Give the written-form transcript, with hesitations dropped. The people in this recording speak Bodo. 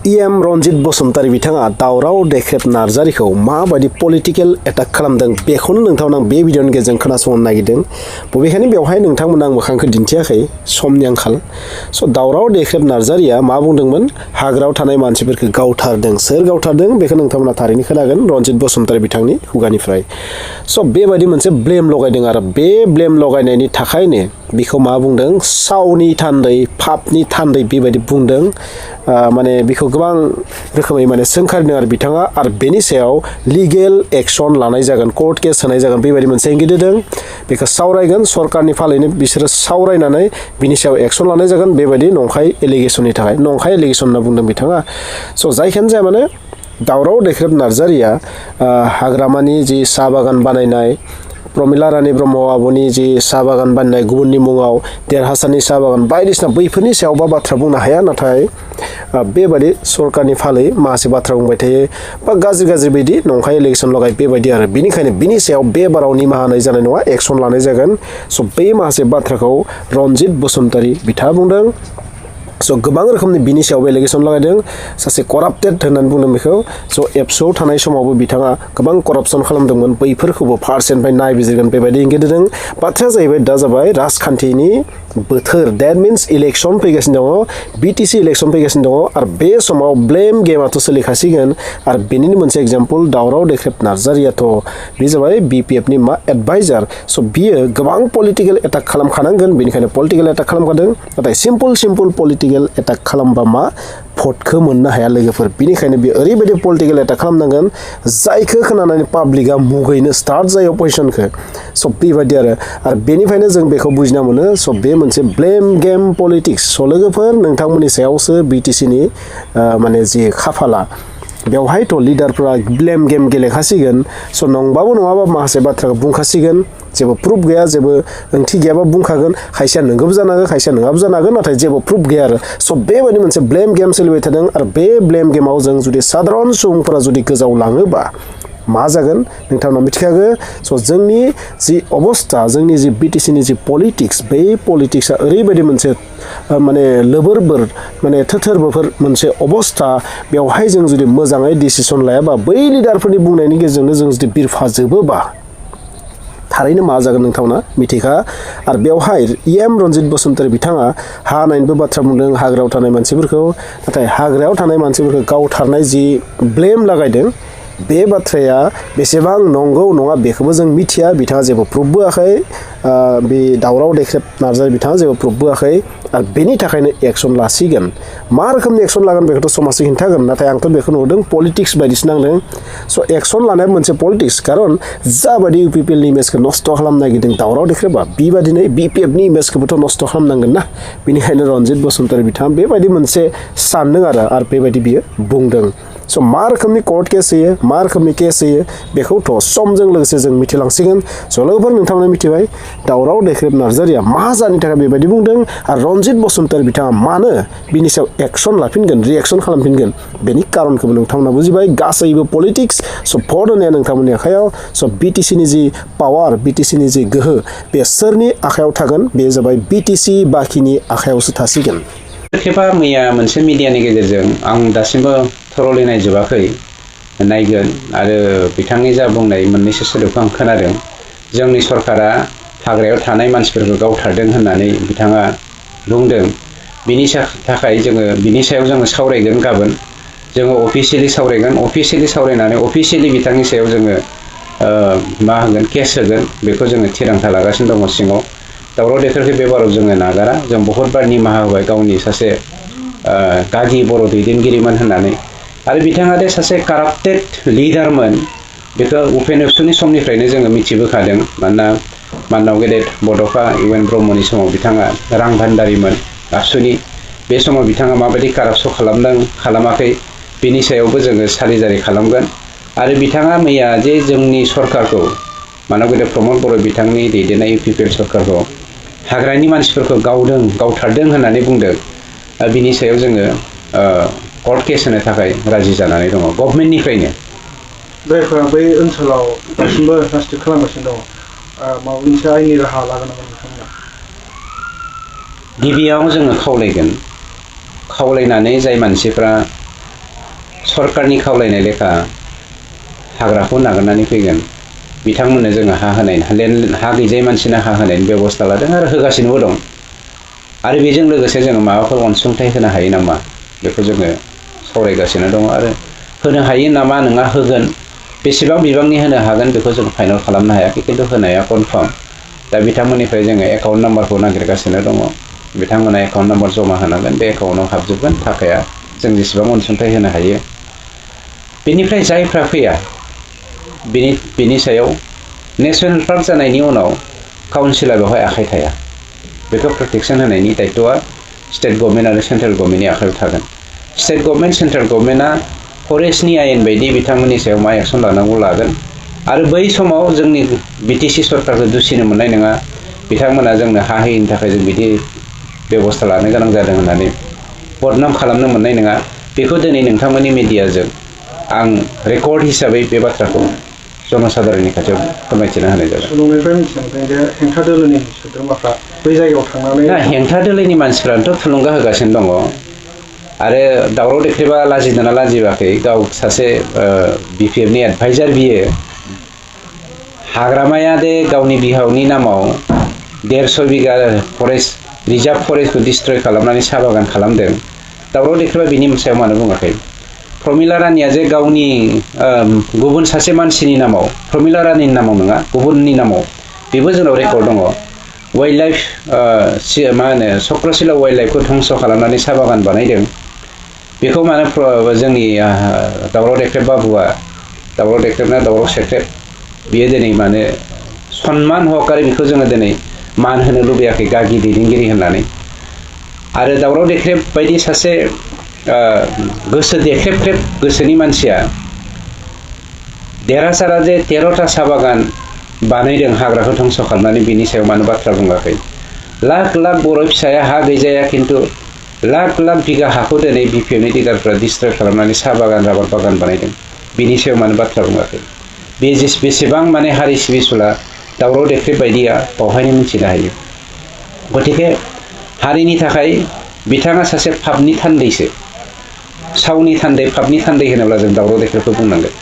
EM रंजित बसुमतारी बिथाङा दावराव देख्रेब नार्जारिखौ माबायदि पलिटिकल एटाक खालामदों बेखौनो नोंथांमोन आं बे भिडिअनि गेजेरजों खोनासंनो नागिरदों। बबेखानि बेवहाय नोंथांमोन आं मोखांखौ दिन्थियाखै समनि आंखाल। स' दावराव देख्रेब नार्जारिया मा बुंदोंमोन हाग्रायाव थानाय मानसिफोरखौ गावथारदों। सोर गावथारदों बेखौ नोंथांमोना थारैनो खोनागोन रंजित बसुमतारी बिथांनि खुगानिफ्राय। स' बेबायदि मोनसे ब्लेम लगायदों आरो बे ब्लेम लगायनायनि थाखायनो बिखौ मा बुंदों सावनि थान्दै पापनि थान्दै बेबायदि बुंदों। माने बिखौ गोबां रोखोमै माने सोंखारिदों आरो बिथाङा आरो बेनि सायाव लिगेल एक्सन लानाय जागोन कर्ट केस होनाय जागोन बेबायदि मोनसे इंगित होदों। बेखौ सावरायगोन सरकारनि फालैनो बिसोरो सावरायनानै बिनि सायाव एक्सन लानाय जागोन बेबायदि नंखाय एलिगेसननि थाखाय। नंखाय एलिगेसन होनना बुंदों बिथाङा। स' जायखियानो जाया माने दावराव देख्रेब नार्जारिया हाग्रामानि जि साहा बागान बानायनाय प्रमिला रानी ब्रह्म आब'नि जि साहा बागान बानायनाय गुबुननि मुङाव देरहासारनि साहा बागान बायदिसिना बैफोरनि सायावबा बाथ्रा बुंनो हाया। नाथाय बेबायदि सरकारनि फालै माखासे बाथ्रा बुंबाय थायो बा गाज्रि गाज्रि बायदि नंखाय इलेक्सन लगाय बेबायदि आरो बेनिखायनो बिनि सायाव बे बाराव निमाहा होनाय जानाय नङा एक्सन लानाय जागोन। स' बे माखासे बाथ्राखौ रंजित बसुमतारी बिथाङा बुंदों। स' गोबां रोखोमनि बिनि सायाव एलिगेसन लागायदों सासे कराप्टेड होननानै बुंदों बेखौ। स' एबसुआव थानाय समावबो बिथाङा गोबां करापसन खालामदोंमोन बैफोरखौबो फारसेनिफ्राय नायबिजिरगोन बेबायदि इंगित होदों। बाथ्राया जाहैबाय दा जाबाय राजखान्थिनि बोथोर डेट मिन्स इलेक्सन फैगासिनो दङ BTC इलेक्सन फैगासिनो दङ आरो बे समाव ब्लेम गेमाथ' सोलिखासिगोन आरो बेनिनो मोनसे एग्जाम्पल दावराव देख्रेब नार्जारियाथ' बे जाबाय BPFनि मा एडभाइजार। स' बियो गोबां पलिटिकेल एटाक खालामखानांगोन बेनिखायनो पलिटिकेल एटाक खालामखादों। नाथाय सिम्पल पलिटिकेल एटाक खालामबा मा भटखौ मोननो हाया लोगोफोर। बिनिखायनो बियो ओरैबायदि पलिटिकेल एटाक खालामनांगोन जायखौ खोनानानै पाब्लिकआ मुगैनो स्टार्ट जायो अपोजिसनखौ। स' बेबायदि आरो बेनिफ्रायनो जों बेखौ बुजिना मोनो। स' बे मोनसे ब्लेम गेम पलिटिक्स। स' लोगोफोर नोंथांमोननि सायावसो BTCनि माने जि खाफाला बेवहायथ' लिडारफ्रा ब्लेम गेम गेलेखासिगोन। स' नंबाबो नङाबा माखासे बाथ्राखौ बुंखासिगोन जेबो प्रुफ गैया जेबो ओंथि गैयाबा बुंखागोन। खायसेया नोंगौबो जानो हागौ खायसेया नङाबो जानो हागौ नाथाय जेबो प्रुफ गैया आरो। स' बेबायदि मोनसे ब्लेम गेम सोलिबाय थादों आरो बे ब्लेम गेमाव जों जुदि साधारन सुबुंफोरा जुदि गोजाव लाङोबा मा जागोन नोंथांमोना मिथिखागौ। स' जोंनि जि अबस्था जोंनि जि BTCनि जि पलिटिक्स बे पलिटिक्सआ ओरैबायदि मोनसे माने लोबोरबोर माने थोथोरबोफोर मोनसे अबस्था बेवहाय जों जुदि मोजाङै डिसिसन लायाबा बै लिडारफोरनि बुंनायनि गेजेरजोंनो जों जुदि बिरफाजोबोबा थारैनो मा जागोन नोंथांमोना मिथिखा। आरो बेवहाय EM रंजित बसुमतारी बिथाङा हा नायनोबो बाथ्रा बुंदों हाग्रायाव थानाय मानसिफोरखौ। नाथाय हाग्रायाव थानाय मानसिफोरखौ गावथारनाय जि ब्लेम लागायदों बे बाथ्राया बेसेबां नंगौ नङा बेखौबो जों मिथिया। बिथाङा जेबो प्रुफ बोआखै। बे दावराव देख्रेब नार्जारि बिथाङा जेबो प्रुफ बोआखै आरो बेनि थाखायनो एक्सन लासिगोन। मा रोखोमनि एक्सन लागोन बेखौथ' समाजजों खिन्थागोन नाथाय आंथ' बेखौ नुदों पलिटिक्स बायदिसो नांदों। स' एक्सन लानाया मोनसे पलिटिक्स खारन जाबायदि UPPLनि इमेजखौ नस्थ' खालामनो नागिरदों दावराव देख्रेबा बेबायदिनो BPFनि इमेजखौबोथ' नस्थ' खालामनांगोन ना। बेनिखायनो रंजित बसुमतारी बिथाङा बेबायदि मोनसे सानदों आरो बेबायदि बियो बुंदों। स' मा रोखोमनि कर्ट केस होयो मा रोखोमनि केस होयो बेखौथ' समजों लोगोसे जों मिथिलांसिगोन। स' लोगोफोर नोंथांमोना मिथिबाय दावराव देख्रेब नार्जारिया मा जाहोननि थाखाय बेबायदि बुंदों आरो रंजित बसुमतारी बिथाङा मानो बिनि सायाव एक्सन लाफिनगोन रिएक्सन खालामफिनगोन बेनि कारनखौबो नोंथांमोना बुजिबाय। गासैबो पलिटिक्स। स' भट होनाया नोंथांमोननि आखायाव। स' BTCनि जि पावार BTCनि जि गोहो बे सोरनि आखायाव थागोन बे जाबाय BTC बाखिनि आखायावसो थासिगोन। खेबा मैया मोनसे मिडियानि गेजेरजों आं दासिमबो थरलि नायजोबाखै नायगोन आरो बिथांनि जा बुंनाय मोननैसो सोदोबखौ आं खोनादों। जोंनि सरकारा हाग्रायाव थानाय मानसिफोरखौ गावथारदों होननानै बिथाङा बुंदों। बिनि थाखाय जोङो बिनि सायाव जोङो सावरायगोन गाबोन जोङो अफिसियेलि सावरायगोन। अफिसियेलि सावरायनानै अफिसियेलि बिथांनि सायाव जोङो मा होगोन केस होगोन बेखौ जोङो थिरांथा लागासिनो दङ सिङाव। दावराव देख्रेबखौ बे बाराव जोङो नागारा। जों बहुद बार निमाहा होबाय गावनि सासे गागि बर' दैदेनगिरिमोन होननानै आरो बिथाङा दे सासे काराप्टेड लिडारमोन बेखौ उपेन एबसुनि समनिफ्रायनो जोङो मिथिबोखादों। मानोना माननाव गेदेर बड'फा UN ब्रह्मनि समाव बिथाङा रां भान्दारिमोन आबसुनि। बे समाव बिथाङा माबायदि कारापसन खालामदों खालामाखै बिनि सायावबो जोङो सालिजारि खालामगोन। आरो बिथाङा मैया जे जोंनि सरकारखौ माननाव गेदेर प्रमद बर' बिथांनि दैदेननाय UPPL सरकारखौ हाग्रानि मानसिफोरखौ गावथारदों होननानै बुंदों। बिनि सायाव जोङो कर्ट केस होनो थाखाय राजि जानानै दङ गभर्नमेन्टनिफ्रायनो। जायफोरा बै ओनसोलाव दासिमबो राजत्रिट खालामगासिनो दङ माबा मोनसे आयेननि राहा लागोन नामा नोंथांमोना? गिबियाव जोङो खावलायगोन खावलायनानै जाय मानसिफ्रा सरकारनि खावलायनाय लेखा हाग्राखौ नागारनानै फैगोन बिथांमोननो जोङो हा होनाय हा गैजायै मानसिनो हा होनायनि बेबस्था लादों आरो होगासिनोबो दं आरो बेजों लोगोसे जोङो माबाफोर अनसुंथाइ होनो हायो नामा बेखौ जोङो सावरायगासिनो दङ आरो होनो हायो नामा नङा होगोन बेसेबां बिबांनि होनो हागोन बेखौ जों फाइनाल खालामनो हायाखै खिन्थु होनाया कनफार्म दा बिथांमोननिफ्राय जोङो एकाउन्ट नाम्बारखौ नागिरगासिनो दङ बिथांमोना एकाउन्ट नाम्बार जमा होनांगोन बे एकाउन्टाव हाबजोबगोन थाखाया जों जेसेबां अनसुंथाइ होनो हायो बेनिफ्राय जायफ्रा फैया बिनि सायाव नेसनेल पार्क जानायनि उनाव काउन्सिला बेवहाय आखाइ थाया बेखौ प्रटेक्सन होनायनि दायथ'आ स्टेट गभर्नमेन्ट आरो सेन्ट्रेल गभर्नमेन्टनि आखायाव थागोन स्टेट गभर्नमेन्ट सेन्ट्रेल गभर्नमेन्टआ फरेस्टनि आयेन बायदि बिथांमोननि सायाव मा एक्सन लानांगौ लागोन आरो बै समाव जोंनि BTC सरकारखौ दुसिनो मोननाय नङा बिथांमोना जोंनो हा होयैनि थाखाय जों बिदि बेबस्था लानो गोनां जादों होननानै बदनाम खालामनो मोननाय नङा बेखौ दिनै नोंथांमोननि मिडियाजों आं रेकर्ड हिसाबै बे बाथ्राखौ जनसाधारननि खाथियाव फोरमायथिना होनाय जाबाय। सुलुंनिफ्राय मिथिनो मोनदों जे हेंथा दोलोनि सोद्रोमाफ्रा बै जायगायाव थांनानै हेंथा दोलोनि मानसिफ्रानोथ' थुलुंगा होगासिनो दङ आरो दावराव देख्रेबा लाजिदोंना लाजिबाखै गाव सासे BPFनि एडभाइजार बियो हाग्रामाया दे गावनि बिहावनि नामाव 150 बिगा फरेस्ट रिजार्भ फरेस्टखौ डिस्ट्रय खालामनानै साहा बागान खालामदों दावराव देख्रेबा बिनि सायाव मानो बुङाखै प्रमिला रानिया जे गावनि गुबुन सासे मानसिनि नामाव प्रमिला रानिनि नामाव नङा गुबुननि नामाव बेबो जोंनाव रेकर्ड दङ वाइल्ड लाइफ मा होनो चक्रशिला वाइल्ड लाइफखौ धंस खालामनानै साहा बागान बानायदों बेखौ मानो जोंनि दावराव देख्रेब बाबुआ दावराव देख्रेबना दावराव सेख्रेब बियो दिनै मानो सनमान हकारि बेखौ जोङो दिनै मान होनो लुबैयाखै गागि दैदेनगिरि होननानै आरो दावराव देख्रेब बायदि सासे गोसो देख्रेबख्रेब गोसोनि मानसिया देरहासारा जे 13टा साहा बागान बानायदों हाग्राखौ धंस खालामनानै बिनि सायाव मानो बाथ्रा बुङाखै लाख लाख बर' फिसाया हा गैजाया खिन्थु लाख लाख बिगा हाखौ दिनै BPFनि दिगारफ्रा डिस्ट्रय खालामनानै साहा बागान राबार बागान बानायदों बिनि सायाव मानो बाथ्रा बुङाखै बेसेबां माने हारि सिबिसुला दावराव देख्रेब बायदिया बावहायनो मिथिनो हायो गतिके हारिनि थाखाय बिथाङा सासे पापनि थान्दैसो सावनि थान्दै पापनि थान्दै होनोब्ला जों दावराव देख्रेबखौ बुंनांगोन